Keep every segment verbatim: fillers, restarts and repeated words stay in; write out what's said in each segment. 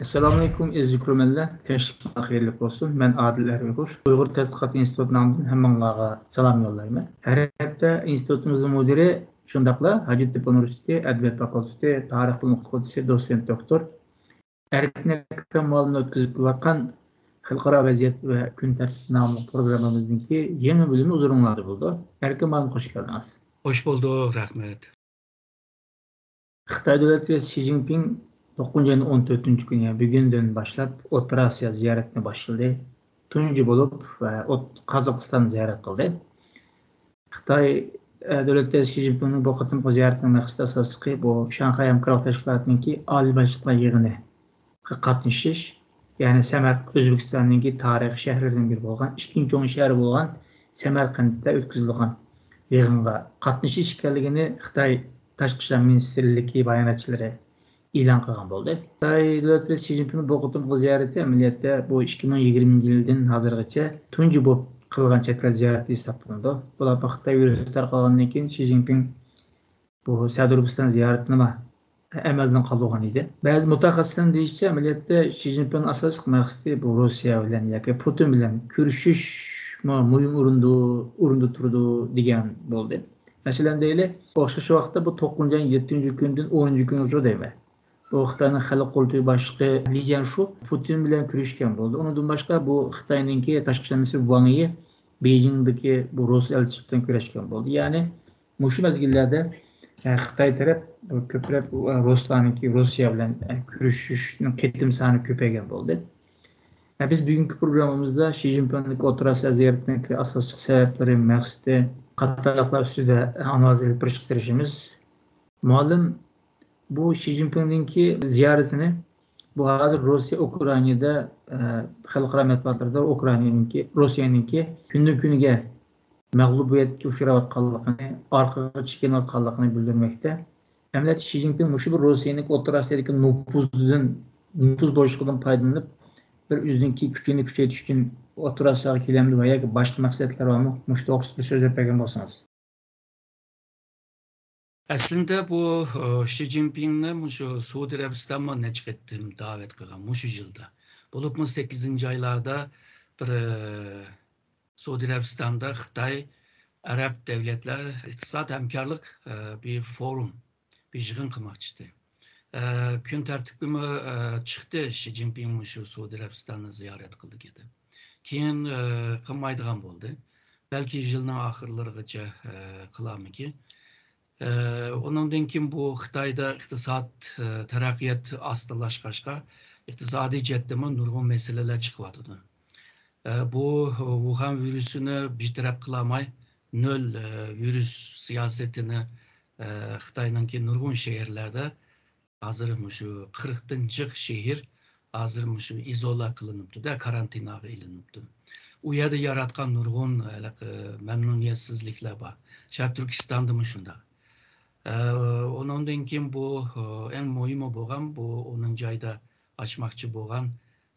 ئەسسالامۇئەلەيكۇم، ئەزىز كۆرۈرمەنلەر. كەچلىكىڭلار خەيرلىك بولسۇن. مەن ئادىل ئەرئۇيغۇر. ئۇيغۇر تەتقىقات ئىنستىتۇتى نامىدىن ھەممىڭلارغا سالام يوللايمەن. ھەر ھەپتە ئىنستىتۇتىمىزنىڭ مۇدىرى، شۇنداقلا ھاجەتتېپە ئۇنىۋېرسىتېتى ئەدەبىيات فاكۇلتېتى تارىخ بىلىم ئوقۇتقۇچىسى، دوتسېنت دوكتور ئەركىن ئەكرەم مۇئەللىم ئۆتكۈزۈپ كېلىۋاتقان خەلقئارا ۋەزىيەت ۋە كۈن تەرتىپى ناملىق پروگراممىمىزنىڭكى يېڭى بۆلۈمى ھۇزۇرۇڭلاردا بولىدۇ. ئەركىن مۇئەللىم، خوش كەلدىڭىز. خوش بولدۇق، رەھمەت. خىتاي دۆلەت رەئىسى شى جىنپىڭ توققۇزىنچى ئاينىڭ ئون تۆتىنچى كۈنى، يەنى بۈگۈندىن باشلاپ ئوتتۇرا ئاسىيا زىيارىتىنى باشلىدى. تۇنجى بولۇپ، ئە، ئوت-، قازاقىستان زىيارەت قىلدى. خىتاي، ئە، دۆلەت رەئىسى شى جىنپىڭنىڭ بۇ قېتىمقى زىيارىتىنىڭ مەقسىتى ئاساسلىقى بۇ شاڭخەي ھەمكارلىق تەشكىلاتىنىڭكى ئالىي باشلىقلار يىغىنى قاتنىشىش، يەنى سەمەرقەنت ئۆزبېكىستاننىڭكى تارىخىي شەھەرلىرىدىن بىرى بولغان، ئىككىنچى چوڭ شەھىرى بولغان سەمەرقەنتتە ئۆتكۈزۈلىدىغان يىغىنغا قاتنىشىش ئىكەنلىكىنى خىتاي تاشقى ئىشلار مىنىستىرلىكى باياناتچىلىرى ئېلان قىلغان بولدى. خىتاي دۆلەت رەئىسى شى جىنپىڭنىڭ بۇ قېتىمقى زىيارىتى ئەمەلىيەتتە بۇ ئىككى مىڭ يىگىرمىنچى يىلدىن ھازىرغىچە تۇنجى بولۇپ قىلغان چەت ئەل زىيارىتى ھېسابلىنىدۇ. بۇلار خىتاي ۋىرۇسى تارقالغاندىن كېيىن شى جىنپىڭ بۇ سەئۇدى ئەرەبىستان زىيارىتىنىمۇ ئەمەلدىن قالدۇرغان ئىدى. بەزى مۇتەخەسسىسلەرنىڭ دېيىشىچە، ئەمەلىيەتتە شى جىنپىڭنىڭ ئاساسلىق مەقسىتى بۇ روسىيە بىلەن ياكى پۇتىن بىلەن كۆرۈشۈشمۇ مۇھىم ئورۇندا، ئورۇندا تۇرىدۇ دېگەن بولدى. مەسىلەن دەيلى، ئوخشاش ۋاقىتتا بۇ توققۇزىنچى ئاينىڭ يەتتىنچى كۈنىدىن ئونىنچى كۈنىگىچە دەيمەن. بۇ خىتاينىڭ خەلق قۇرۇلتىيى باشلىقى لى جيەنشۇ پۇتىن بىلەن كۆرۈشكەن بولدى. ئۇنىڭدىن باشقا بۇ خىتاينىڭكى تاشقى ئىشلار مىنىستىرى ۋاڭ يى بېيجىڭدىكى بۇ رۇس ئەلچىسى بىلەن كۆرۈشكەن بولدى. يەنى مۇشۇ مەزگىللەردە، ئە، خىتاي تەرەپ كۆپرەك، ئە، رۇسلارنىڭكى، روسىيە بىلەن، ئە، كۆرۈشۈشنىڭ قېتىم سانى كۆپەيگەن بولدى. ئە، بىز بۈگۈنكى پروگراممىمىزدا شى جىنپىڭنىڭ ئوتتۇرا ئاسىيا زىيارىتىنىڭكى ئاساسلىق سەۋەبلىرى، مەقسىتى قاتارلىقلار ئۈستىدە ئانالىز ئېلىپ بېرىشقا تىرىشىمىز. مۇئەللىم، بۇ شى جىنپىڭنىڭكى زىيارىتىنى، بۇ ھازىر روسىيە ئۇكرائىنادا، ئە، خەلقئارا مەتبۇئاتلاردا ئۇكرائىنانىڭكى، روسىيەنىڭكى كۈندىن كۈنگە مەغلۇبىيەتكە ئۇچراۋاتقانلىقىنى، ئارقىغا چېكىنىۋاتقانلىقىنى بىلدۈرمەكتە. ئەمەلىيەتتە شى جىنپىڭ مۇشۇ بىر روسىيەنىڭكى ئوتتۇرا ئاسىيادىكى نوپۇزىدىن، نوپۇز بوشلۇقىدىن پايدىلىنىپ، بىر ئۆزىنىڭكى كۈچىنى كۈچەيتىش ئۈچۈن ئوتتۇرا ئاسىياغا كېلەمدۇ ۋە ياكى باشقا مەقسەتلەر بارمۇ؟ مۇشۇ توغرىسىدا بىر سۆزلەپ بەرگەن بولسىڭىز. ئەسلىندە بۇ، ئۇ، شى جىنپىڭنى مۇشۇ سەئۇدى ئەرەبىستانمۇ نەچچە قېتىم دەۋەت قىلغان مۇشۇ يىلدا. بولۇپمۇ سەككىزىنچى ئايلاردا بىر، ئۇ، سەئۇدى ئەرەبىستاندا خىتاي ئەرەب دەۋلەتلەر ئىقتىساد ھەمكارلىق، ئۇ، بىر فورۇم، بىر يىغىن قىلماقچى ئىدى. ئۇ، كۈن تەرتىپىمۇ، ئۇ، چىقتى، شى جىنپىڭ مۇشۇ سەئۇدى ئەرەبىستاننى زىيارەت قىلدى دېدى. كېيىن، ئۇ، قىلمايدىغان بولدى. بەلكى يىلنىڭ ئاخىرلىرىغىچە، ئە، قىلارمىكىن. ئە، ئۇنىڭدىن كېيىن بۇ خىتايدا ئىقتىساد، ئە، تەرەققىيات ئاستىلاشقاچقا، ئىقتىسادىي جەھەتتىمۇ نۇرغۇن مەسىلىلەر چىقىۋاتىدۇ. ئە، بۇ ۋۇخەن ۋىرۇسىنى بىر تەرەپ قىلالماي، نۆل، ئە، ۋىرۇس سىياسىتىنى، ئە، خىتاينىڭكى نۇرغۇن شەھەرلەردە ھازىر مۇشۇ قىرىقتىن جىق شەھەر ھازىر مۇشۇ ئىزولا قىلىنىپتۇ-دە، كارانتىناغا ئېلىنىپتۇ. ئۇ يەردە ياراتقان نۇرغۇن، ھېلىقى، مەمنۇنىيەتسىزلىكلەر بار. شەرقىي تۈركىستاندىمۇ شۇنداق. ئە، ئۇنىڭدىن كېيىن بۇ، ئە، ئەڭ مۇھىمى بولغان بۇ ئونىنچى ئايدا ئاچماقچى بولغان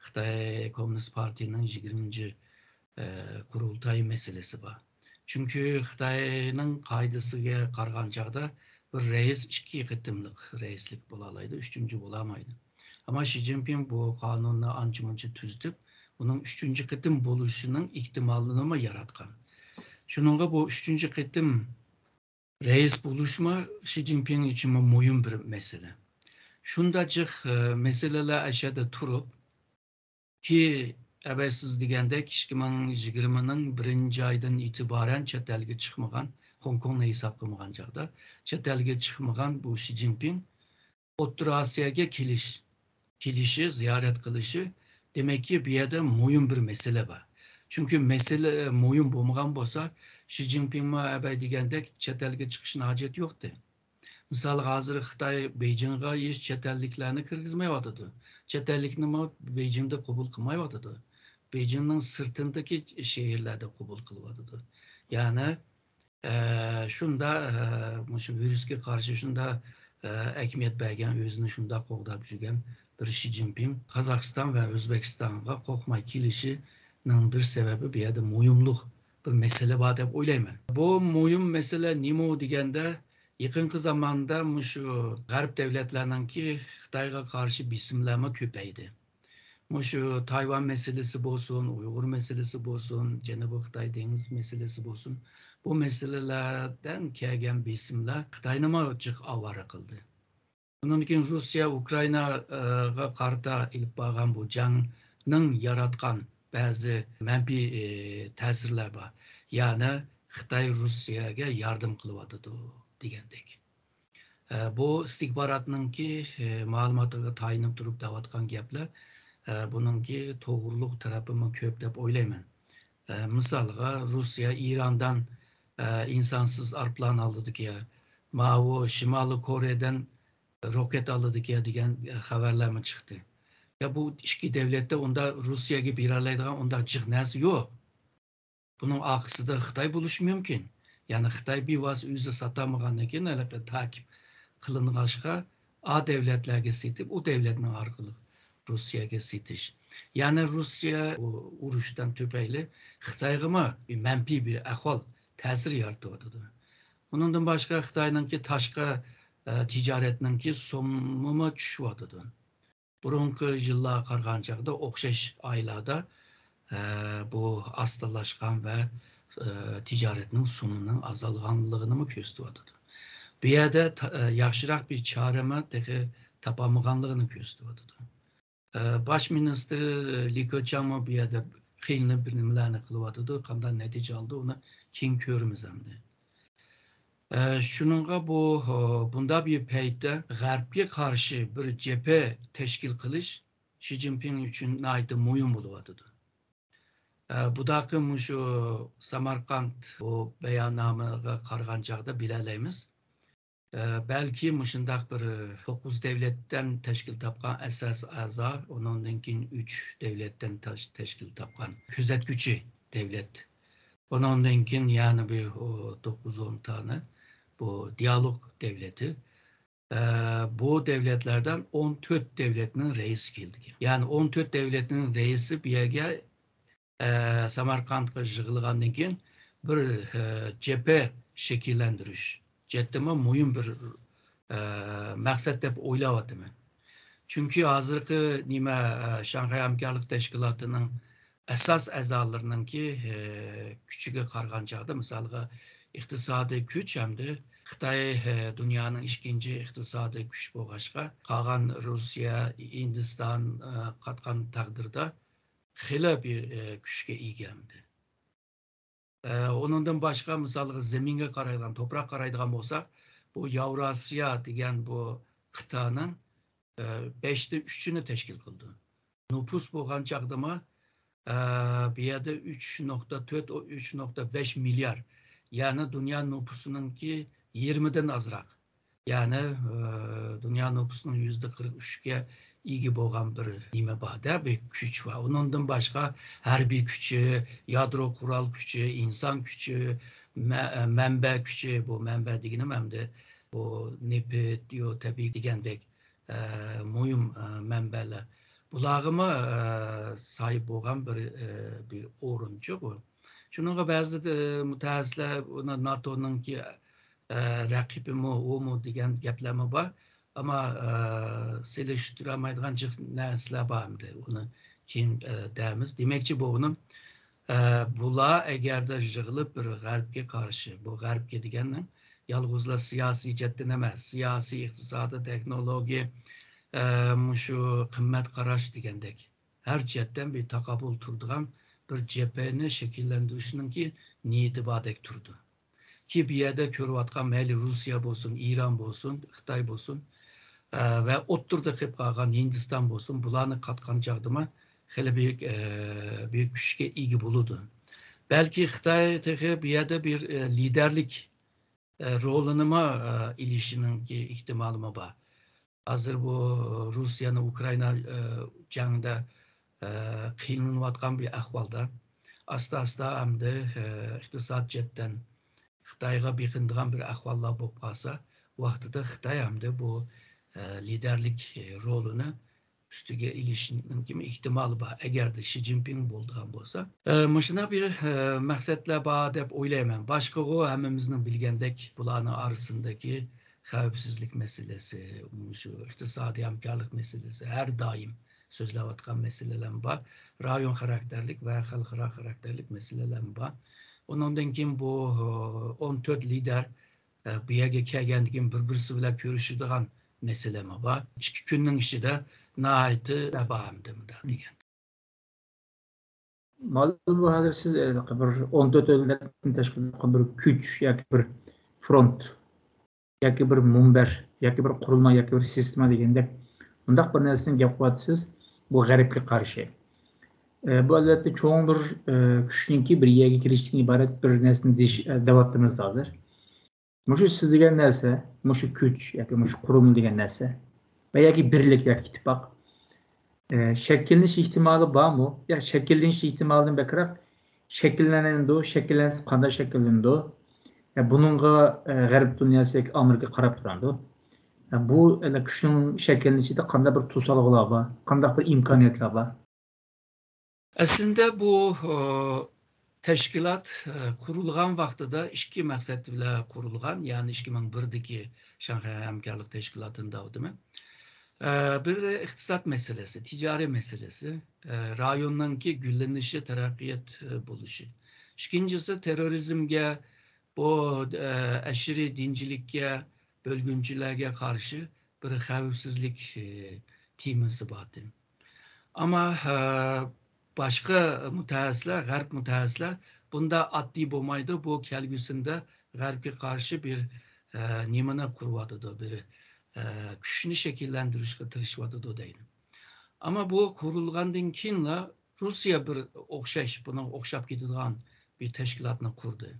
خىتاي كوممۇنىست پارتىيىنىڭ يىگىرمىنچى، ئە، قۇرۇلتايى مەسىلىسى بار. چۈنكى خىتاينىڭ قائىدىسىگە قارىغان چاغدا بىر رەئىس ئىككى قېتىملىق رەئىسلىك بولالايدۇ، ئۈچىنچى بولالمايدۇ. ئەمما شى جىنپىڭ بۇ قانۇننى ئانچە-مۇنچە تۈزىتىپ، ئۇنىڭ ئۈچىنچى قېتىم بولۇشىنىڭ ئېھتىمالىنىمۇ ياراتقان. شۇنىڭغا بۇ ئۈچىنچى قېتىم رەئىس بولۇشمۇ شى جىنپىڭ ئۈچۈنمۇ مۇھىم بىر مەسىلە. شۇنداق جىق، ئە، مەسىلىلەر ئەشەدە تۇرۇپ، كى ئەۋەتسىز دېگەندەك، ئىككى مىڭ يىگىرمىنىڭ بىرىنچى ئايدىن ئېتىبارەن چەت ئەلگە چىقمىغان، خوڭكوڭنى ھېساب قىلمىغان چاغدا، چەت ئەلگە چىقمىغان بۇ شى جىنپىڭ ئوتتۇرا ئاسىياگە كېلىش، كېلىشى، زىيارەت قىلىشى، دېمەككى، بۇ يەردە مۇھىم بىر مەسىلە بار. چۈنكى مەسىلە، ئە، مۇھىم بولمىغان بولسا، شى جىنپىڭمۇ ئەبەي دېگەندەك چەت ئەلگە چىقىشنىڭ ھاجىتى يوقتى. مىسالغا، ھازىر خىتاي بېيجىڭغا ھېچ چەت ئەللىكلەرنى كىرگۈزمەيۋاتىدۇ. چەت ئەللىكنىمۇ بېيجىڭدا قوبۇل قىلمايۋاتىدۇ. بېيجىڭنىڭ سىرتىندىكى شەھەرلەردە قوبۇل قىلىۋاتىدۇ. يەنى، ئە، شۇندا، ئە، مۇشۇ ۋىرۇسكا قارشى شۇندا، ئە، ئەھمىيەت بەرگەن، ئۆزىنى شۇنداق قوغداپ يۈرگەن بىر شى جىنپىڭ قازاقىستان ۋە ئۆزبېكىستانغا قورقماي كېلىشىنىڭ بىر سەۋەبى بۇ يەردە مۇھىملىق بىر مەسىلە بار دەپ ئويلايمەن. بۇ مۇھىم مەسىلە نېمە دېگەندە، يېقىنقى زاماندا مۇشۇ غەرب دۆلەتلەرنىڭكى خىتايغا قارشى بېسىملىرىمۇ كۆپەيدى. مۇشۇ تايۋان مەسىلىسى بولسۇن، ئۇيغۇر مەسىلىسى بولسۇن، جەنۇبىي خىتاي دېڭىز مەسىلىسى بولسۇن، بۇ مەسىلىلەردىن كەلگەن بېسىملار خىتاينىمۇ جىق ئاۋارە قىلدى. ئۇنىڭدىن كېيىن روسىيە ئۇكرائىناغا قارىتا ئېلىپ بارغان بۇ جەڭنىڭ ياراتقان بەزى مەنپىي، ئى، تەسىرلەر بار. يەنى خىتاي روسىيەگە ياردەم قىلىۋاتىدۇ دېگەندەك. ئە، بۇ ئىستىخباراتنىڭكى، ئە، مەلۇماتىغا تايىنىپ تۇرۇپ دەۋاتقان گەپلەر، ئە، بۇنىڭكى توغرىلىق تەرىپىمۇ كۆپ دەپ ئويلايمەن. ئە، مىسالغا، روسىيە ئىراندىن، ئە، ئىنسانسىز ئايروپىلان ئالىدىكەن، ماۋۇ شىمالىي كورېيەدىن روكېت ئالىدىكەن دېگەن، ئە، خەۋەرلەرمۇ چىقتى. يا بۇ ئىككى دۆلەتتە ئۇنداق روسىيەگە بېرەلەيدىغان ئۇنداق جىق نەرسە يوق. بۇنىڭ ئارقىسىدا خىتاي بولۇشى مۇمكىن. يەنى خىتاي بىۋاسىتە ئۆزى ساتالمىغاندىن كېيىن ھېلىقى تاكىپ قىلىنغاچقا، ئا دۆلەتلەرگە سېتىپ، ئۇ دۆلەتنىڭ ئارقىلىق روسىيەگە سېتىش. يەنى روسىيە ئۇ ئۇرۇشتىن تۈپەيلى خىتايغىمۇ بىر مەنپىي بىر ئەھۋال، تەسىر يارىتىۋاتىدۇ. ئۇنىڭدىن باشقا خىتاينىڭكى تاشقى، ئە، تىجارەتنىڭكى سومىمۇ چۈشۈۋاتىدۇ. بۇرۇنقى يىللارغا قارىغان چاغدا ئوخشاش ئايلاردا، ئە، بۇ ئاستىلاشقان ۋە، ئە، تىجارەتنىڭ سومىنىڭ ئازالغانلىقىنىمۇ كۆرسىتىۋاتىدۇ. بۇ يەردە تا-، ئە، ياخشىراق بىر چارىمۇ تېخى تاپالمىغانلىقىنى كۆرسىتىۋاتىدۇ. ئە، باش مىنىستىر لى كېچياڭمۇ بۇ يەردە قىينىلىپ بىر نېمىلەرنى قىلىۋاتىدۇ، قانداق نەتىجە ئالىدۇ، ئۇنى كېيىن كۆرىمىز ئەمدى. ئە، شۇنىڭغا بۇ، ئە، بۇنداق بىر پەيتتە غەربكە قارشى بىر جەبھە تەشكىل قىلىش شى جىنپىڭ ئۈچۈن ناھايىتى مۇھىم بولۇۋاتىدۇ. ئە، بۇداقى مۇشۇ سامارقاند بۇ باياننامىغا قارىغان چاغدا بىلەلەيمىز. ئە، بەلكى مۇشۇنداق بىر توققۇز دۆلەتتىن تەشكىل تاپقان ئاساسىي ئەزا، ئۇنىڭدىن كېيىن ئۈچ دۆلەتتىن تەش-، تەشكىل تاپقان كۆزەتكۈچى دۆلەت، ئۇنىڭدىن كېيىن يەنە بىر، ئۇ، توققۇز ئون تانە بۇ دىئالوگ دۆلىتى. ئە، بۇ دۆلەتلەردىن ئون تۆت دۆلەتنىڭ رەئىسى كېلىدىكەن. يەنى ئون تۆت دۆلەتنىڭ رەئىسى بۇ يەرگە، ئە، سامارقاندقا يىغىلغاندىن كېيىن بىر، ئە، جەبھە شەكىللەندۈرۈش جەھەتتىنمۇ مۇھىم بىر، ئە، مەقسەت دەپ ئويلاۋاتىمەن. چۈنكى ھازىرقى نېمە، ئە، شاڭخەي ھەمكارلىق تەشكىلاتىنىڭ ئاساس ئەزالىرىنىڭكى، ئە، كۈچىگە قارىغان چاغدا، مىسالغا، ئىقتىسادىي كۈچ ھەمدە خىتاي، ئە، دۇنيانىڭ ئىككىنچى ئىقتىسادىي كۈچ بولغاچقا، قالغان روسىيە، ھىندىستان، ئە، قاتقان تەقدىردە خېلى بىر، ئە، كۈچكە ئىگە ئەمدى. ئە، ئۇنىڭدىن باشقا، مىسالغا، زېمىنگە قارايدىغان، توپراققا قارايدىغان بولساق، بۇ ياۋراسىيا دېگەن بۇ قىتئەنىڭ، ئە، بەشتە ئۈچىنى تەشكىل قىلىدۇ. نوپۇس بولغان چاغدىمۇ، ئە، بۇ يەردە ئۈچ نۇقتا تۆت، ئۈچ نۇقتا بەش مىليار، يەنى دۇنيا نوپۇسىنىڭكى يېرىمىدىن ئازراق. يەنى، ئە، دۇنيا نوپۇسىنىڭ يۈزدە قىرىق ئۈچكە ئىگە بولغان بىر نېمە بار-دە، بىر كۈچ بار. ئۇنىڭدىن باشقا ھەربىي كۈچى، يادرو قورال كۈچى، ئىنسان كۈچى، مە-، مەنبە كۈچى، بۇ مەنبە دېگىنىم ئەمدى بۇ نېفىت، يو، تەبىئىي دېگەندەك، ئە، مۇھىم، ئە، مەنبەلەر. بۇلارغىمۇ، ئە، ساھىب بولغان بىر، ئە، بىر ئورۇنچۇ بۇ. شۇنىڭغا بەزى، ئە، مۇتەخەسسىسلەر بۇنى ناتونىڭكى، ئە، رەقىبىمۇ، ئۇمۇ دېگەن گەپلەرمۇ بار. ئەمما، ئە، سېلىشتۇرالمايدىغان جىق نەرسىلەر بار ئەمدى. ئۇنى كېيىن، ئە، دەيمىز. دېمەكچى بولغىنىم، ئە، بۇلار ئەگەردە يىغىلىپ بىر غەربكە قارشى، بۇ غەربكە دېگەننىڭ يالغۇزلا سىياسىي جەھەتتىن ئەمەس، سىياسىي، ئىقتىسادىي، تېخنولوگىيە، ئە، مۇشۇ قىممەت قاراش دېگەندەك ھەر جەھەتتىن بىر تاقابىل تۇرىدىغان بىر جەبھەنى شەكىللەندۈرۈشنىڭكى نىيىتى باردەك تۇرىدۇ. كى بۇ يەردە كۆرۈۋاتقان مەيلى روسىيە بولسۇن، ئىران بولسۇن، خىتاي بولسۇن، ئە، ۋە ئوتتۇرىدا قېلىپ قالغان ھىندىستان بولسۇن، بۇلارنى قاتقان چاغدىمۇ خېلى بىر، ئە، بىر كۈچكە ئىگە بولىدۇ. بەلكى خىتاي تېخى بۇ يەردە بىر، ئە، لىدەرلىك، ئە، رولىنىمۇ، ئە، ئېلىشىنىڭكى ئېھتىمالىمۇ بار. ھازىر بۇ روسىيەنى ئۇكرائىنا، ئە، جەڭدە، ئە، قىينىلىۋاتقان بىر ئەھۋالدا ئاستا-ئاستا ئەمدى، ئە، ئىقتىساد جەھەتتىن خىتايغا بېقىنىدىغان بىر ئەھۋاللار بولۇپ قالسا، ۋاقتىدا خىتاي ئەمدى بۇ، ئە، لىدەرلىك رولىنى ئۈستىگە ئېلىشنىڭكى ئېھتىمالى بار، ئەگەردە شى جىنپىڭ بولىدىغان بولسا. ئە، مۇشۇنداق بىر، ئە، مەقسەتلەر بار دەپ ئويلايمەن. باشقىغۇ ھەممىمىزنىڭ بىلگەندەك، بۇلارنىڭ ئارىسىندىكى خەۋپسىزلىك مەسىلىسى، مۇشۇ ئىقتىسادىي ھەمكارلىق مەسىلىسى، ھەر دائىم سۆزلەۋاتقان مەسىلىلەرمۇ بار. رايون خاراكتېرلىك ۋە خەلقئارا خاراكتېرلىك مەسىلىلەرمۇ بار. ئۇنىڭدىن كېيىن بۇ، ئە، ئون تۆت لىدەر، ئە، بۇ يەرگە كەلگەندىن كېيىن بىر-بىرسى بىلەن كۆرۈشىدىغان مەسىلىمۇ بار. ئىككى كۈننىڭ ئىچىدە ناھايىتى بار ئەمدى مۇنداق دېگەن. مەلۇم، بۇ ھازىر سىز، ئە، بىر ئون تۆت دۆلەتتىن تەشكىل قىلغان بىر كۈچ ياكى بىر فرونت ياكى بىر مۇنبەر ياكى بىر قۇرۇلما ياكى بىر سىستېما دېگەندەك مۇنداق بىر نەرسىدىن گەپ قىلىۋاتىسىز، بۇ غەربكە قارشى. ئە، بۇ ئەلۋەتتە چوڭ بىر، ئە، كۈچنىڭكى بىر يەرگە كېلىشتىن ئىبارەت بىر نەرسىنى دېيىش، ئە، دەۋاتىمىز ھازىر. مۇشۇ سىز دېگەن نەرسە، مۇشۇ كۈچ ياكى مۇشۇ قۇرۇلما دېگەن نەرسە ۋە ياكى بىرلىك ياكى ئىتتىپاق، ئە، شەكىللىنىش ئېھتىمالى بارمۇ؟ يا شەكىللىنىش ئېھتىمالىدىن بەكرەك شەكىللىنىدۇ، شەكىللەنسە قانداق شەكىللىنىدۇ؟ يا بۇنىڭغا، ئە، غەرب دۇنياسى ياكى ئامېرىكا قاراپ تۇرامدۇ؟ يا بۇ، ئە، كۈچنىڭ شەكىللىنىشىدە قانداق بىر توسالغۇلار بار، قانداق بىر ئىمكانىيەتلەر بار؟ ئەسلىندە بۇ، ئۇ، تەشكىلات، ئۇ، قۇرۇلغان ۋاقتىدا ئىككى مەقسەت بىلەن قۇرۇلغان، يەنى ئىككى مىڭ بىردىكى شاڭخەي ھەمكارلىق تەشكىلاتىنى دەۋاتىمەن. ئۇ، بىرى ئىقتىساد مەسىلىسى، تىجارىي مەسىلىسى، ئۇ، رايوننىڭكى گۈللىنىشى، تەرەققىيات، ئۇ، بولۇشى. ئىككىنچىسى تېررورىزمگە، بۇ، ئۇ، ئەشىرىي دىنچىلىككە، بۆلگۈنچىلەرگە قارشى بىر خەۋپسىزلىك، ئۇ، تېمىسى بار ئىدى. ئەمما، ئە، باشقا مۇتەخەسسىسلەر، غەرب مۇتەخەسسىسلەر بۇنداق ئاددىي بولمايدۇ، بۇ كەلگۈسىدە غەربكە قارشى بىر، ئە، نېمىنى قۇرۇۋاتىدۇ، بىر، ئە، كۈچنى شەكىللەندۈرۈشكە تىرىشىۋاتىدۇ دەيدۇ. ئەمما بۇ قۇرۇلغاندىن كېيىنلا روسىيە بىر ئوخشاش، بۇنىڭغا ئوخشاپ كېتىدىغان بىر تەشكىلاتنى قۇردى.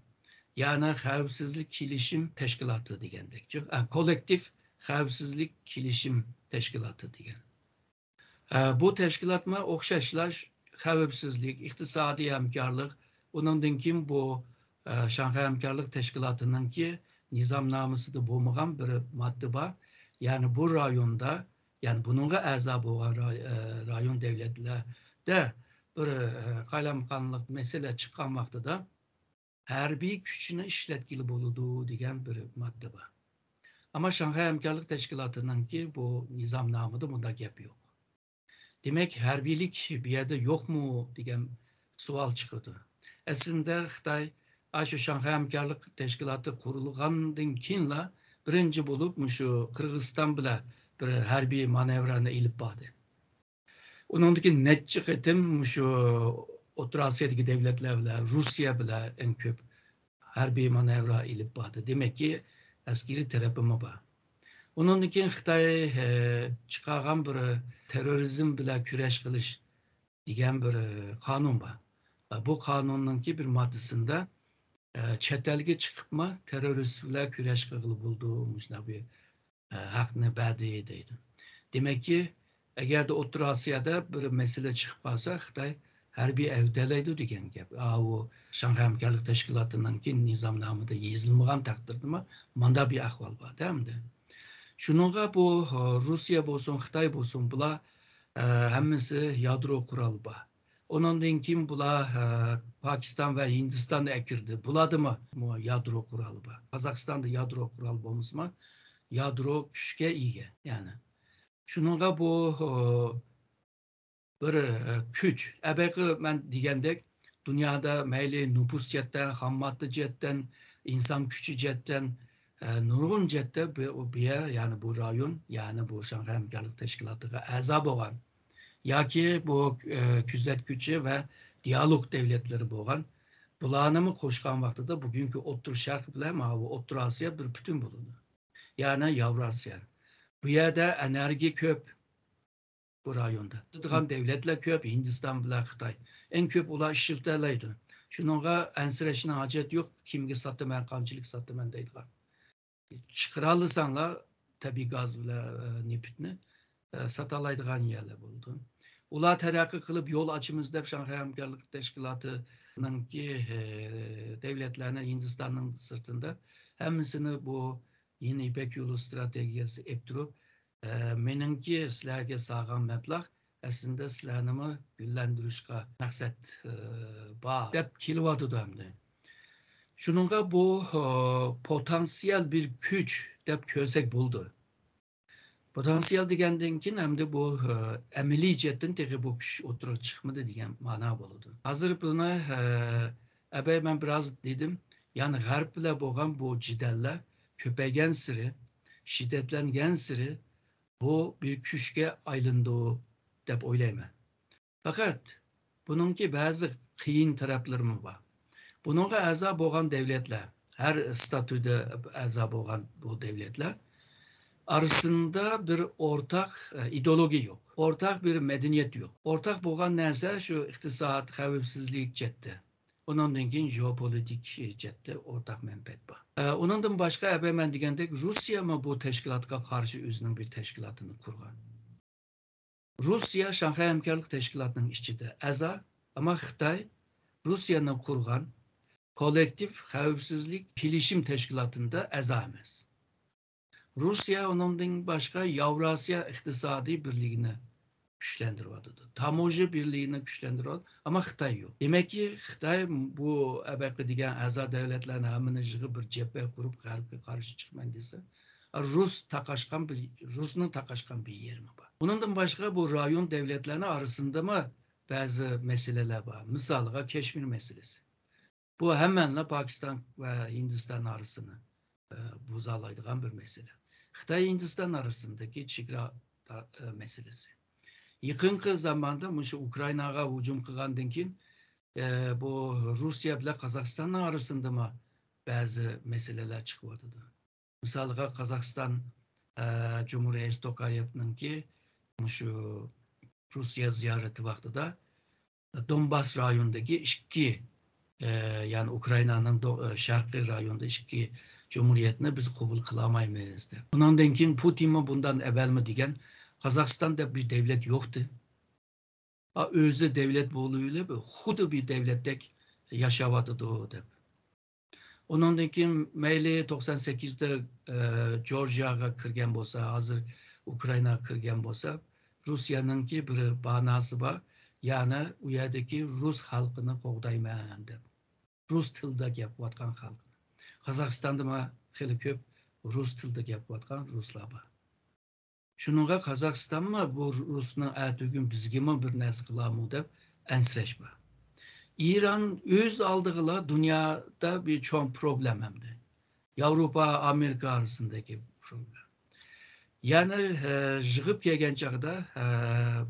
يەنى خەۋپسىزلىك كېلىشىم تەشكىلاتى دېگەندەك، ئە، كوللېكتىپ خەۋپسىزلىك كېلىشىم تەشكىلاتى دېگەن. ئە، بۇ تەشكىلاتمۇ ئوخشاشلا ش-، خەۋپسىزلىك، ئىقتىسادىي ھەمكارلىق، ئۇنىڭدىن كېيىن بۇ، ئە، شاڭخەي ھەمكارلىق تەشكىلاتىنىڭكى نىزامنامىسىدا بولمىغان بىر ماددا بار. يەنى بۇ رايوندا، يەنى بۇنىڭغا ئەزا بولغان راي-، ئە، رايون دۆلەتلەردە بىر، ئە، قالايمىقانلىق مەسىلە چىققان ۋاقتىدا، ھەربىي كۈچنى ئىشلەتكىلى بولىدۇ دېگەن بىر ماددا بار. ئەمما شاڭخەي ھەمكارلىق تەشكىلاتىنىڭكى بۇ نىزامنامىدا بۇنداق گەپ يوق. دېمەك، ھەربىيلىك بۇ يەردە يوقمۇ دېگەن سوئال چىقىدۇ. ئەسلىندە خىتاي ئاشۇ شاڭخەي ھەمكارلىق تەشكىلاتى قۇرۇلغاندىن كېيىنلا بىرىنچى بولۇپ مۇشۇ قىرغىزىستان بىلەن بىر ھەربىي مانېۋىرنى ئېلىپ باردى. ئۇنىڭدىن كېيىن نەچچە قېتىم مۇشۇ ئوتتۇرا ئاسىيادىكى دۆلەتلەر بىلەن، روسىيە بىلەن ئەڭ كۆپ ھەربىي مانېۋىر ئېلىپ باردى. دېمەككى، ئەسكىرىي تەرىپىمۇ بار. ئۇنىڭدىن كېيىن خىتاي، ئە، چىقارغان بىر تېررورىزم بىلەن كۈرەش قىلىش دېگەن بىر، ئە، قانۇن بار. ئە، بۇ قانۇننىڭكى بىر ماددىسىدا، ئە، چەت ئەلگە چىقىپمۇ تېررورىست بىلەن كۈرەش قىلغىلى بولىدۇ، مۇشۇنداق بىر ئە، ھەقنى بەردى دەيدۇ. دېمەككى، ئەگەردە ئوتتۇرا ئاسىيادا بىر مەسىلە چىقىپ قالسا، خىتاي ھەربىي ئەۋېتەلەيدۇ دېگەن گەپ. ئاۋۇ شاڭخەي ھەمكارلىق تەشكىلاتىنىڭكى نىزامنامىدا يېزىلمىغان تەقدىردىمۇ مانداق بىر ئەھۋال بار ئەمدى. شۇنىڭغا بۇ، ئە، روسىيە بولسۇن، خىتاي بولسۇن، بۇلار، ئە، ھەممىسى يادرو قورالى بار. ئۇنىڭدىن كېيىن بۇلار، ئە، پاكىستان ۋە ھىندىستاننى ئەكىردى. بۇلاردىمۇ يادرو قورالى بار. قازاقىستاندا يادرو قورالى بولمىسىمۇ، يادرو كۈچكە ئىگە. يەنى شۇنىڭغا بۇ، ئە، بىر، ئە، كۈچ. ئەبەقى مەن دېگەندەك، دۇنيادا مەيلى نوپۇس جەھەتتىن، خام ماددا جەھەتتىن، ئىنسان كۈچى جەھەتتىن، ئە، نۇرغۇن جەھەتتە بۇ، بۇ يەر، يەنى بۇ رايون، يەنى بۇ شاڭخەي ھەمكارلىق تەشكىلاتىغا ئەزا بولغان ياكى بۇ، ئە، كۆزەتكۈچى ۋە دىئالوگ دۆلەتلىرى بولغان. بۇلارنىمۇ قوشقان ۋاقتىدا بۈگۈنكى ئوتتۇرا شەرق بىلەن ماۋۇ ئوتتۇرا ئاسىيا بىر پۈتۈن بولىدۇ. يەنى ياۋراسىيا. بۇ يەردە ئېنېرگىيە كۆپ. بۇ رايوندا. ساتىدىغان دۆلەتلەر كۆپ، ھىندىستان بىلەن خىتاي. ئەڭ كۆپ ئۇلار ئىشلىتەلەيدۇ. شۇنىڭغا ئەنسىرەشنىڭ ھاجەت يوق، كىمگە ساتىمەن، قانچىلىك ساتىمەن دەيدىغان. چىقىرالىساڭلار تەبىئىي گاز بىلەن، ئە، نېفىتنى، ئە، ساتالايدىغان يەرلەر بولىدۇ. ئۇلار تەرەققىي قىلىپ يول ئاچىمىز دەپ شاڭخەي ھەمكارلىق تەشكىلاتىنىڭكى، ئە، دۆلەتلەرنى ھىندىستاننىڭ سىرتىندا ھەممىسىنى بۇ يېڭى يىپەك يولى ئىستراتېگىيەسى ئېلىپ تۇرۇپ، ئە، مېنىڭكى سىلەرگە سالغان مەبلەغ ئەسلىدە سىلەرنىمۇ گۈللەندۈرۈشقا مەقسەت، ئە، بار دەپ كېلىۋاتىدۇ ئەمدى. شۇنىڭغا بۇ، ئە، پوتېنسىيال بىر كۈچ دەپ كۆرسەك بولىدۇ. پوتېنسىيال دېگەندىن كېيىن ئەمدى بۇ، ئە، ئەمەلىي جەھەتتىن تېخى بۇ كۈچ ئوتتۇرىغا چىقمىدى دېگەن مانا بولىدۇ. ھازىر بۇنى، ئە، ئەبەي مەن بىراز دېدىم، يەنى غەرب بىلەن بولغان بۇ جېدەللەر كۆپەيگەنسېرى، شىددەتلەنگەنسېرى بۇ بىر كۈچكە ئايلىنىدۇ دەپ ئويلايمەن. پەقەت بۇنىڭكى بەزى قىيىن تەرەپلىرىمۇ بار. بۇنىڭغا ئەزا بولغان دەۋلەتلەر، ھەر ستاتۇدا ئەزا بولغان بۇ دەۋلەتلەر ئارىسىندا بىر ئورتاق، ئە، ئىدېئولوگىيە يوق، ئورتاق بىر مەدەنىيەت يوق. ئورتاق بولغان نەرسە شۇ ئىقتىساد، خەۋپسىزلىك جەھەتتە. ئۇنىڭدىن كېيىن ژېئوپولىتىك جەھەتتە ئورتاق مەنپەئەت بار. ئە، ئۇنىڭدىن باشقا، ئەبەي مەن دېگەندەك، روسىيەمۇ بۇ تەشكىلاتقا قارشى ئۆزىنىڭ بىر تەشكىلاتىنى قۇرغان. روسىيە شاڭخەي ھەمكارلىق تەشكىلاتىنىڭ ئىچىدە ئەزا، ئەمما خىتاي روسىيەنىڭ قۇرغان كوللېكتىپ خەۋپسىزلىك كېلىشىم تەشكىلاتىدا ئەزا ئەمەس. روسىيە ئۇنىڭدىن باشقا ياۋراسىيا ئىقتىسادىي بىرلىكىنى كۈچلەندۈرۈۋاتىدۇ. تاموژنا بىرلىكىنى كۈچلەندۈرۈۋاتىدۇ. ئەمما خىتاي يوق. دېمەككى، خىتاي بۇ ئەبەقى دېگەن ئەزا دەۋلەتلەرنى ھەممىنى يىغىپ بىر جەبھە قۇرۇپ غەربكە قارشى چىقىمەن دېسە، رۇس تاقاشقان بىر، رۇسنىڭ تاقاشقان بىر يېرىمۇ بار. ئۇنىڭدىن باشقا بۇ رايون دەۋلەتلەرنىڭ ئارىسىندىمۇ بەزى مەسىلىلەر بار. مىسالىغا كەشمىر مەسىلىسى. بۇ ھەممەنلا پاكىستان ۋە ھىندىستان ئارىسىنى، ئە، بۇزالايدىغان بىر مەسىلە. خىتاي ھىندىستان ئارىسىندىكى چېگرا تا-، ئە، مەسىلىسى. يېقىنقى زاماندا مۇشۇ ئۇكرائىناغا ھۇجۇم قىلغاندىن كېيىن، ئە، بۇ روسىيە بىلەن قازاقىستاننىڭ ئارىسىندىمۇ بەزى مەسىلىلەر چىقىۋاتىدۇ. مىسالىغا، قازاقىستان، ئە، جۇمھۇر رەئىس توكايېۋنىڭكى مۇشۇ روسىيە زىيارىتى ۋاقتىدا دونباس رايونىدىكى ئىككى، ئە، يەنى ئۇكرائىنانىڭ دو-، ئە، شەرقىي رايونىدا ئىككى جۇمھۇرىيەتنى بىز قوبۇل قىلالمايمىز دەپ. ئۇنىڭدىن كېيىن پۇتىنمۇ بۇندىن ئەۋۋەلمۇ دېگەن، قازاقىستان دەپ بىر دەۋلەت يوقتى. ئا، ئۆزى دەۋلەت بولۇۋېلىپ، خۇددى بىر دەۋلەتتەك ياشاۋاتىدۇ دەپ. ئۇنىڭدىن كېيىن مەيلى توقسان سەككىزدە، ئە، جورجىياغا كىرگەن بولسا، ھازىر ئۇكرائىناغا كىرگەن بولسا، روسىيەنىڭكى بىر باناسى بار، يەنى ئۇ يەردىكى رۇس خەلقىنى قوغدايمەن دەپ، رۇس تىلىدا گەپ قىلىۋاتقان خەلقنى. قازاقىستاندىمۇ خېلى كۆپ رۇس تىلىدا گەپ قىلىۋاتقان رۇسلار بار. شۇنىڭغا قازاقىستانمۇ بۇ رۇسنىڭ ئەتىگۈن بىزگىمۇ بىر نەرسە قىلارمۇ دەپ ئەنسىرەش بار. ئىران ئۆز ئالدىغىلا دۇنيادا بىر چوڭ پروبلېم ئەمدى. ياۋروپا، ئامېرىكا ئارىسىندىكى پروبلېم. يەنى، ئە، يىغىپ كەلگەن چاغدا، ئە،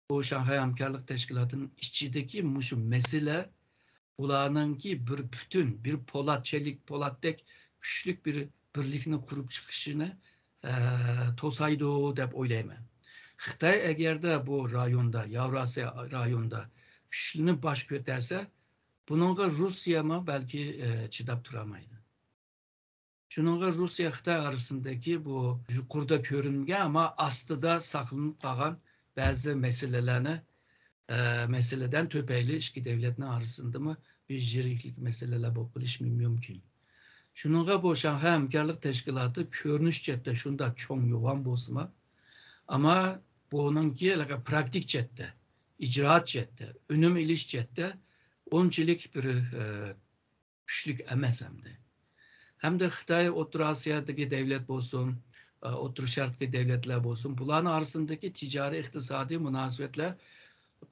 بۇ شاڭخەي ھەمكارلىق تەشكىلاتىنىڭ ئىچىدىكى مۇشۇ مەسىلە ئۇلارنىڭكى بىر پۈتۈن، بىر پولات، چېلىك پولاتتەك كۈچلۈك بىر بىرلىكنى قۇرۇپ چىقىشىنى، ئە، توسايدۇ دەپ ئويلايمەن. خىتاي ئەگەردە بۇ رايوندا، ياۋراسىيا رايوندا كۈچلىنىپ باش كۆتەرسە، بۇنىڭغا روسىيەمۇ بەلكى، ئە، چىداپ تۇرالمايدۇ. شۇنىڭغا روسىيە خىتاي ئارىسىندىكى بۇ يۇقىرىدا كۆرۈنمىگەن، ئەمما ئاستىدا ساقلىنىپ قالغان بەزى مەسىلىلەرنى، ئە، مەسىلىدىن تۈپەيلى ئىككى دۆلەتنىڭ ئارىسىندىمۇ بىر يىرىكلىك مەسىلىلەر بولۇپ قېلىشى مۇمكىن. شۇنىڭغا بۇ شاڭخەي ھەمكارلىق تەشكىلاتى كۆرۈنۈش جەھەتتە شۇنداق چوڭ يوغان بولسىمۇ، ئەمما بۇنىڭكى پراكتىك جەھەتتە، ئىجرائات جەھەتتە، ئۈنۈم ئېلىش جەھەتتە ئۇنچىلىك بىر، ئە، كۈچلۈك ئەمەس ئەمدى. ھەمدە خىتاي ئوتتۇرا ئاسىيادىكى دەۋلەت بولسۇن، ئوتتۇرا شەرقتىكى دەۋلەتلەر بولسۇن، بۇلارنىڭ ئارىسىندىكى تىجارىي ئىقتىسادىي مۇناسىۋەتلەر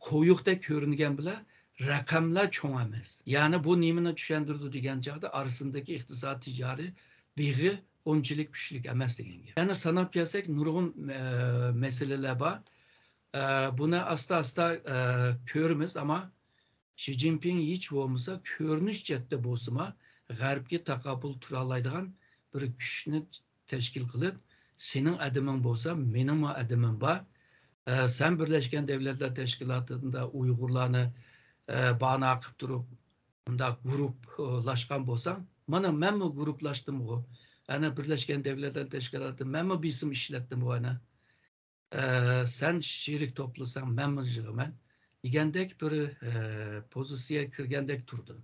قويۇقتەك كۆرۈنگەن بىلەن، رەقەملەر چوڭ ئەمەس. يەنى بۇ نېمىنى چۈشەندۈرىدۇ دېگەن چاغدا، ئارىسىندىكى ئىقتىساد تىجارىي بېغى ئۇنچىلىك كۈچلۈك ئەمەس دېگەن گەپ. يەنى ساناپ كەلسەك، نۇرغۇن، ئە، مەسىلىلەر بار. ئە، بۇنى ئاستا-ئاستا، ئە، كۆرىمىز، ئەمما شى جىنپىڭ ھېچ بولمىسا كۆرۈنۈش جەھەتتە بولسىمۇ غەربكە تاقابىل تۇرالايدىغان بىر كۈچنى تەشكىل قىلىپ، سېنىڭ ئادىمىڭ بولسا مېنىڭمۇ ئادىمىم بار. ئە، سەن بىرلەشكەن دەۋلەتلەر تەشكىلاتىدا ئۇيغۇرلارنى، ئە، بانا قىلىپ تۇرۇپ، مۇنداق گۇرۇپپىلاشقان بولساڭ، مانا مەنمۇ گۇرۇپپىلاشتىمغۇ. ئەنە بىرلەشكەن دەۋلەتلەر تەشكىلاتىدا مەنمۇ بېسىم ئىشلەتتىمغۇ ئەنە. ئە، سەن شېرىك توپلىساڭ، مەنمۇ يىغىمەن دېگەندەك بىر، ئە، پوزىتسىيەگە كىرگەندەك تۇردۇم.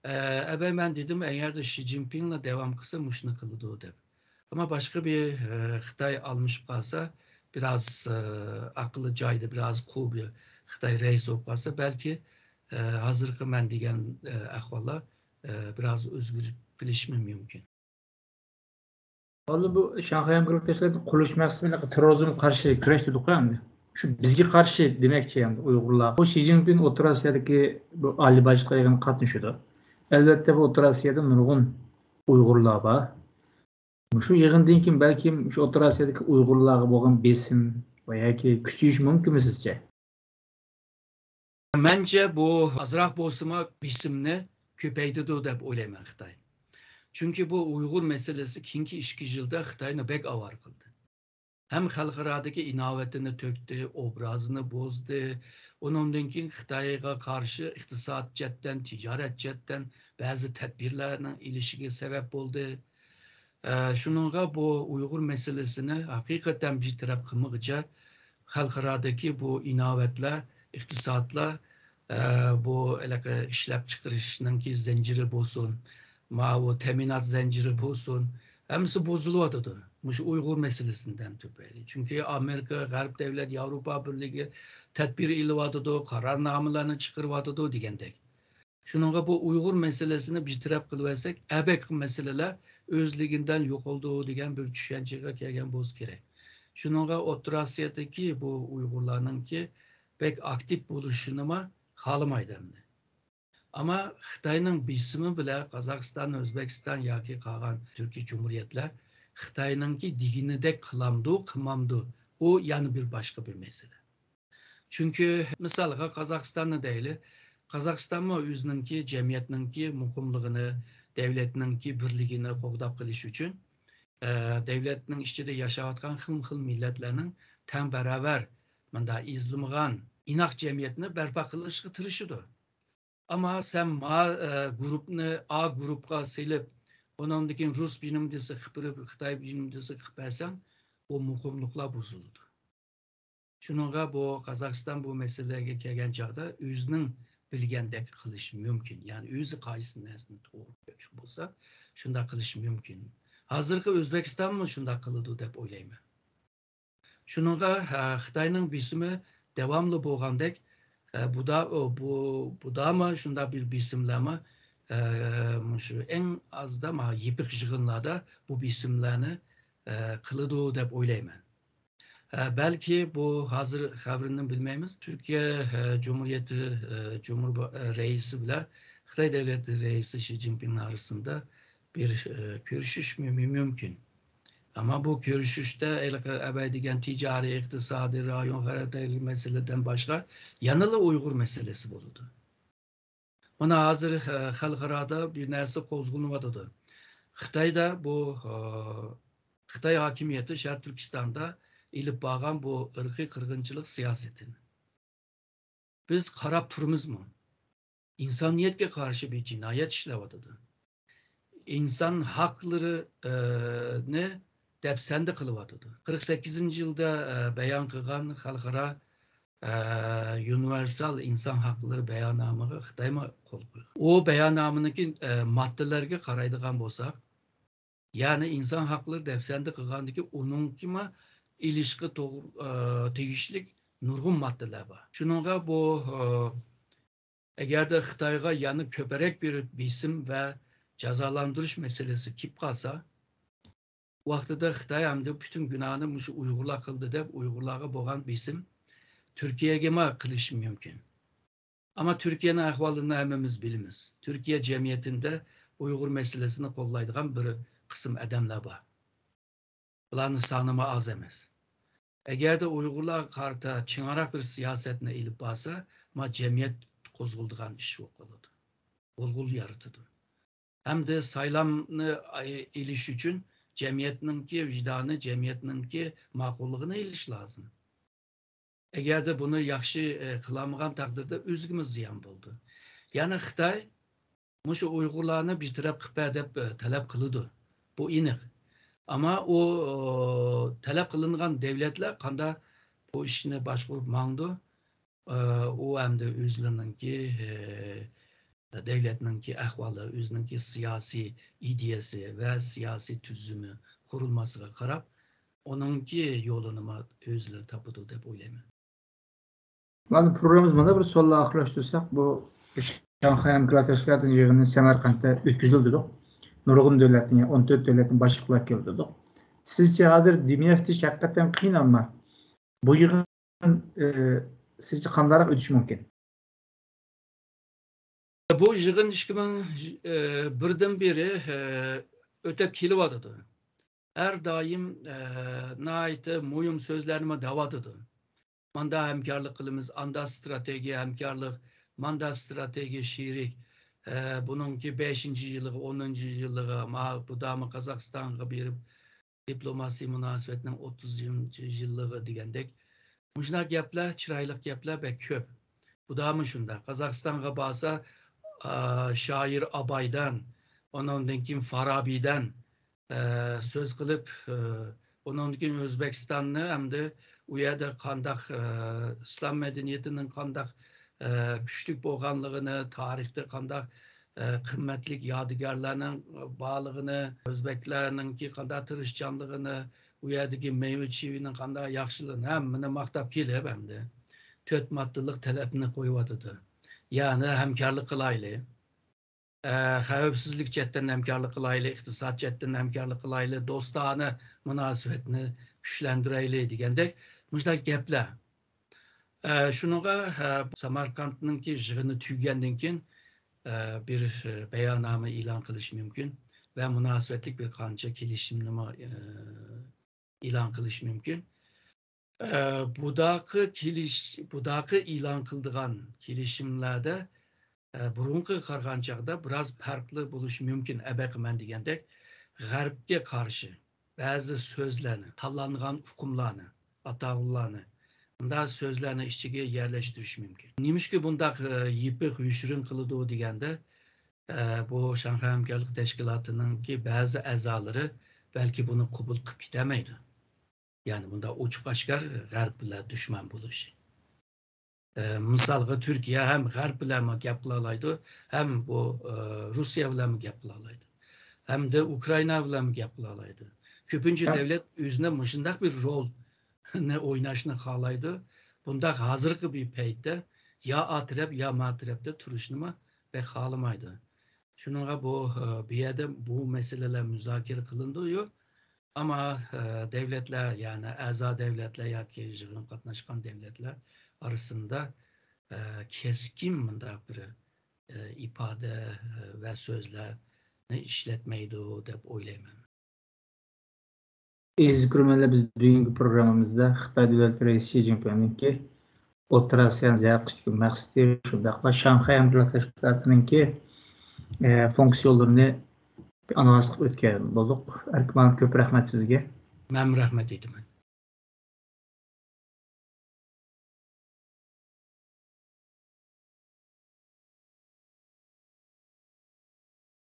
ئە، ئەبەي مەن دېدىم، ئەگەردە شى جىنپىڭلا داۋام قىلسا، مۇشۇنى قىلىدۇ دەپ. ئەمما باشقا بىر، ئە، خىتاي ئالمىشىپ قالسا، بىراز، ئە، ئەقلى جايىدا، بىراز قۇۋ بىر خىتاي رەئىس بولۇپ قالسا، بەلكى، ئە، ھازىرقى مەن دېگەن، ئە، ئەھۋاللار، ئە، بىراز ئۆزگىرىپ قېلىشىمۇ مۇمكىن. ھازىر بۇ شاڭخەي ھەمكارلىق تەشكىلاتى قۇرۇلۇش مەقسىتى بىلەن تېررورىزمغا قارشى كۈرەش دېدۇققۇ ئەمدى. شۇ بىزگە قارشى دېمەكچى ئەمدى ئۇيغۇرلار. بۇ شى جىنپىڭ ئوتتۇرا ئاسىيادىكى بۇ ئالىي باجلىق يىغىنىغا قاتنىشىدۇ. ئەلۋەتتە بۇ ئوتتۇرا ئاسىيادا نۇرغۇن ئۇيغۇرلار بار. مۇشۇ يىغىندىن كېيىن بەلكىم شۇ ئوتتۇرا ئاسىيادىكى ئۇيغۇرلارغا بولغان بېسىم ۋە ياكى كۈچىيىش مۇمكىنمۇ سىزچە؟ مەنچە بۇ ئازراق بولسىمۇ بېسىمنى كۆپەيتىدۇ دەپ ئويلايمەن خىتاي. چۈنكى بۇ ئۇيغۇر مەسىلىسى كېيىنكى ئىككى يىلدا خىتاينى بەك ئاۋارە قىلدى. ھەم خەلقئارادىكى ئىناۋىتىنى تۆكتى، ئوبرازىنى بۇزدى. ئۇنىڭدىن كېيىن خىتايغا قارشى ئىقتىساد جەھەتتىن، تىجارەت جەھەتتىن بەزى تەدبىرلەرنىڭ ئېلىشىگە سەۋەب بولدى. ئە، شۇنىڭغا بۇ ئۇيغۇر مەسىلىسىنى ھەقىقەتەن بىر تەرەپ قىلمىغۇچە، خەلقئارادىكى بۇ ئىناۋەتلەر، ئىقتىسادلار، ئە، بۇ ھېلىقى ئىشلەپچىقىرىشنىڭكى زەنجىرى بولسۇن، ماۋۇ تەمىنات زەنجىرى بولسۇن، ھەممىسى بۇزۇلۇۋاتىدۇ. مۇشۇ ئۇيغۇر مەسىلىسىدىن تۈپەيلى. چۈنكى ئامېرىكا، غەرب دەۋلەت، ياۋروپا بىرلىكى تەدبىر ئېلىۋاتىدۇ، قارارنامىلەرنى چىقىرىۋاتىدۇ دېگەندەك. شۇنىڭغا بۇ ئۇيغۇر مەسىلىسىنى بىر تەرەپ قىلىۋەتسەك، ئەبەقى مەسىلىلەر ئۆزلۈكىدىن يوقىلىدۇ دېگەن بىر چۈشەنچىگە كەلگەن بولسا كېرەك. شۇنىڭغا ئوتتۇرا ئاسىيادىكى بۇ ئۇيغۇرلارنىڭكى بەك ئاكتىپ بولۇشىنىمۇ خالىمايدۇ ئەمدى. ئەمما خىتاينىڭ بېسىمى بىلەن قازاقىستان، ئۆزبېكىستان ياكى قالغان تۈركىي جۇمھۇرىيەتلەر خىتاينىڭكى دېگىنىدەك قىلامدۇ، قىلمامدۇ، ئۇ يەنە بىر باشقا بىر مەسىلە. چۈنكى مىسالغا قازاقىستاننى دەيلى. قازاقىستانمۇ ئۆزىنىڭكى جەمئىيەتنىڭكى مۇقىملىقىنى، دەۋلەتنىڭكى بىرلىكىنى قوغداپ قېلىش ئۈچۈن، ئە، دەۋلەتنىڭ ئىچىدە ياشاۋاتقان خىلمۇ خىل مىللەتلەرنىڭ تەڭ باراۋەر، مۇنداق ئېزىلمىغان، ئىناق جەمئىيەتنى بەرپا قىلىشقا تىرىشىدۇ. ئەمما سەن ما، ئە، گۇرۇپنى ئا گۇرۇپقا سېلىپ، ئۇنىڭدىن كېيىن رۇس بىنىمدىسى قىلىپ بېرىپ، خىتاي بىنىمدىسى قىلىپ بەرسەڭ، بۇ مۇقىملىقلار بۇزۇلىدۇ. شۇنىڭغا بۇ قازاقىستان بۇ مەسىلىلەرگە كەلگەن چاغدا ئۆزىنىڭ بىلگەندەك قىلىشى مۇمكىن. يەنى ئۆزى قايسى نەرسىنى توغرا كۆرگەن بولسا، شۇنداق قىلىشى مۇمكىن. ھازىرقى ئۆزبېكىستانمۇ شۇنداق قىلىدۇ دەپ ئويلايمەن. شۇنىڭغا، ھە، خىتاينىڭ بېسىمى داۋاملىق بولغاندەك، ھە، بۇدا-، ئۇ، بۇ-، بۇدامۇ شۇنداق بىر بېسىملارمۇ، ھە، مۇشۇ ئەڭ ئازدا مانا يېپىق يىغىنلاردا بۇ بېسىملارنى، ھە، قىلىدۇ دەپ ئويلايمەن. ھە، بەلكى بۇ ھازىر خەۋىرىنى بىلمەيمىز. تۈركىيە، ھە، جۇمھۇرىيىتى، ھە، جۇمھۇر با-، ھە، رەئىسى بىلەن خىتاي دۆلەت رەئىسى شى جىنپىڭنىڭ ئارىسىدا بىر، ھە، كۆرۈشۈش مۇ-، مۇ-، مۇمكىن. ئەمما بۇ كۆرۈشۈشتە ھېلىقى ئەۋەي دېگەن تىجارىي، ئىقتىسادىي، رايون خاراكتېرلىك مەسىلىدىن باشقا يەنىلا ئۇيغۇر مەسىلىسى بولىدۇ. مانا ھازىر، ئە، خەلقئارادا بىر نەرسە قوزغىلىۋاتىدۇ. خىتايدا بۇ، ئە، خىتاي ھاكىمىيىتى شەرقىي تۈركىستاندا ئېلىپ بارغان بۇ ئىرقىي قىرغىنچىلىق سىياسىتىنى بىز قاراپ تۇرىمىزمۇ؟ ئىنسانىيەتكە قارشى بىر جىنايەت ئىشلەۋاتىدۇ. ئىنسان ھەقلىرى، ئە، نى دەپسەندە قىلىۋاتىدۇ. قىرىق سەككىزىنچى يىلدا، ئە، بايان قىلغان خەلقئارا، ئە، ئۇنىۋېرسال ئىنسان ھەقلىرى باياننامىغا خىتايمۇ قول قويغان. ئۇ باياننامىنىڭكى، ئە، ماددىلەرگە قارايدىغان بولساق، يەنى ئىنسان ھەقلىرى دەپسەندە قىلغاندىكى ئۇنىڭكىمۇ ئېلىشقا توغرا، ئە، تېگىشلىك نۇرغۇن ماددىلار بار. شۇنىڭغا بۇ، ئە، ئەگەردە خىتايغا يەنە كۆپرەك بىر بېسىم ۋە جازالاندۇرۇش مەسىلىسى كېلىپ قالسا، ۋاقتىدا خىتاي ئەمدى پۈتۈن گۇناھنى مۇشۇ ئۇيغۇرلار قىلدى دەپ، ئۇيغۇرلارغا بولغان بېسىم تۈركىيەگىمۇ قىلىشى مۇمكىن. ئەمما تۈركىيەنىڭ ئەھۋالىنى ھەممىمىز بىلىمىز. تۈركىيە جەمئىيىتىدە ئۇيغۇر مەسىلىسىنى قوللايدىغان بىر قىسىم ئادەملەر بار. بۇلارنىڭ سانىمۇ ئاز ئەمەس. ئەگەردە ئۇيغۇرلارغا قارىتا چىڭراق بىر سىياسەتنى ئېلىپ بارسا، ما جەمئىيەت قوزغىلىدىغان ئىش بولۇپ قالىدۇ. غۇلغۇلا يارىتىدۇ. ھەمدە سايلامنى ئېلىش ئۈچۈن جەمئىيەتنىڭكى ۋىجدانى، جەمئىيەتنىڭكى ماقۇللۇقىنى ئېلىش لازىم. ئەگەردە بۇنى ياخشى، ئە، قىلالمىغان تەقدىردە ئۆزىگىمۇ زىيان بولىدۇ. يەنى خىتاي مۇشۇ ئۇيغۇرلارنى بىر تەرەپ قىلىپ بەر دەپ، ئە، تەلەپ قىلىدۇ. بۇ ئېنىق. ئەمما ئۇ، ئۇ، تەلەپ قىلىنغان دەۋلەتلەر قانداق بۇ ئىشنى باشقۇرۇپ ماڭىدۇ؟ ئە، ئۇ ئەمدى ئۆزلىرىنىڭكى، ئە، دەۋلەتنىڭكى ئەھۋالى، ئۆزىنىڭكى سىياسىي ئىدىيەسى ۋە سىياسىي تۈزۈمى قۇرۇلمىسىغا قاراپ، ئۇنىڭكى يولىنىمۇ ئۆزلىرى تاپىدۇ دەپ ئويلايمەن. مانا پروگراممىمىزنى مانا بىر سوئال بىلەن ئاخىرلاشتۇرساق، بۇ شاڭخەي ھەمكارلىق تەشكىلاتىنىڭ يىغىنى سەمەرقەنتتە ئۆتكۈزۈلدى دېدۇق. نۇرغۇن دۆلەتنىڭ، ئون تۆت دۆلەتنىڭ باشلىقلىرى كەلدى دېدۇق. سىزچە ھازىر دېموكراتىيە ھەقىقەتەن قىيىن، ئەمما بۇ يىغىن ئى، سىزچە قانداقراق ئۆتۈشى مۇمكىن؟ بۇ يىغىن ئىككى مىڭ بىردىن بېرى ئى، ئۆتۈپ كېلىۋاتىدۇ. ھەر دائىم ئى، ناھايىتى مۇھىم سۆزلەرنىمۇ دەۋاتىدۇ. ماندا ھەمكارلىق قىلىمىز، ئاندا ستراتېگىيە ھەمكارلىق، ماندا ستراتېگىيە شېرىك. ئى، بۇنىڭكى بەشىنچى يىلىغا، ئونىنچى يىلىغا، ما، بۇدامۇ قازاقىستانغا بېرىپ، دىپلوماسىي مۇناسىۋەتنىڭ ئوتتۇزىنچى يىللىقى دېگەندەك، مۇشۇنداق گەپلەر، چىرايلىق گەپلەر بەك كۆپ. بۇدامۇ شۇنداق. قازاقىستانغا بارسا، ئا، شائىر ئابايدىن، ئۇنىڭدىن كېيىن فارابىدىن، ئە، سۆز قىلىپ، ئە، ئۇنىڭدىن كېيىن ئۆزبېكىستاننى ھەمدە ئۇ يەردە قانداق، ئە، ئىسلام مەدەنىيىتىنىڭ قانداق، ئە، كۈچلۈك بولغانلىقىنى، تارىختا قانداق، ئە، قىممەتلىك يادىكارلارنىڭ بارلىقىنى، ئۆزبېكلەرنىڭكى قانداق تىرىشچانلىقىنى، ئۇ يەردىكى مېۋە چىۋىنىڭ قانداق ياخشىلىقىنى ھەممىنى ماختاپ كېلىپ، ئەمدى تۆت ماددىلىق تەلەپنى قويۇۋاتىدۇ. يەنى ھەمكارلىق قىلايلى. ئە، خەۋپسىزلىك جەھەتتىن ھەمكارلىق قىلايلى، ئىقتىساد جەھەتتىن ھەمكارلىق قىلايلى، دوستانە مۇناسىۋەتنى كۈچلەندۈرەيلى دېگەندەك مۇشۇنداق گەپلەر. ئە، شۇنىڭغا، ئە، سامارقاندنىڭكى يىغىنى تۈگىگەندىن كېيىن، ئە، بىر، ئە، باياننامە ئېلان قىلىش مۇمكىن ۋە مۇناسىۋەتلىك بىر قانچە كېلىشىمنىمۇ، ئە، ئېلان قىلىش مۇمكىن. ئە، بۇداقى كېلىش-، بۇداقى ئېلان قىلىدىغان كېلىشىملەردە، ئە، بۇرۇنقىغا قارىغان چاغدا بىراز پەرقلىق بولۇشى مۇمكىن. ئەبەقىمەن دېگەندەك، غەربكە قارشى بەزى سۆزلەرنى، تاللانغان ئۇقۇملارنى، ئاتاۋۇللارنى، بۇنداق سۆزلەرنى ئىچىگە يەرلەشتۈرۈشى مۇمكىن. نېمىشقا بۇنداق، ئە، يېپىق، يوشۇرۇن قىلىدۇ دېگەندە، ئە، بۇ شاڭخەي ھەمكارلىق تەشكىلاتىنىڭكى بەزى ئەزالىرى بەلكى بۇنى قوبۇل قىلىپ كېتەلمەيدۇ. يەنى بۇنداق ئوچۇق ئاشكار غەرب بىلەن دۈشمەن بولۇشى. ئە، مىسالغا، تۈركىيە ھەم غەرب بىلەنمۇ گەپ قىلالايدۇ، ھەم بۇ، ئە، روسىيە بىلەنمۇ گەپ قىلالايدۇ. ھەمدە ئۇكرائىنا بىلەنمۇ گەپ قىلالايدۇ. كۆپىنچە دۆلەت ئۆزىنى مۇشۇنداق بىر رولنى ئويناشنى خالايدۇ. بۇنداق ھازىرقى بىر پەيتتە يا ئا تەرەپ، يا ما تەرەپتە تۇرۇشنىمۇ بەك خالىمايدۇ. شۇنىڭغا بۇ، ئە، بۇ يەردە بۇ مەسىلىلەر مۇزاكىرە قىلىنىدۇ. ئەمما، ئە، دۆلەتلەر، يەنى ئەزا دۆلەتلەر ياكى يىغىنغا قاتناشقان دۆلەتلەر ئارىسىندا، ئە، كەسكىن مۇنداق بىر، ئە، ئىپادە، ئە، ۋە سۆزلەرنى ئىشلەتمەيدۇ دەپ ئويلايمەن. ئەزىز كۆرۈرمەنلەر، بىز بۈگۈنكى پروگراممىمىزدا خىتاي دۆلەت رەئىسى شى جىنپىڭنىڭكى ئوتتۇرا ئاسىيانى زىيارەت قىلىشتىكى مەقسىتى، شۇنداقلا شاڭخەي ھەمكارلىق تەشكىلاتىنىڭكى، ئە، فۇنكسىيونلىرىنى ئانالىز قىلىپ ئۆتكەن بولدۇق. ئەركىن مۇئەللىم، كۆپ رەھمەت سىزگە. مەنمۇ رەھمەت ئېيتىمەن.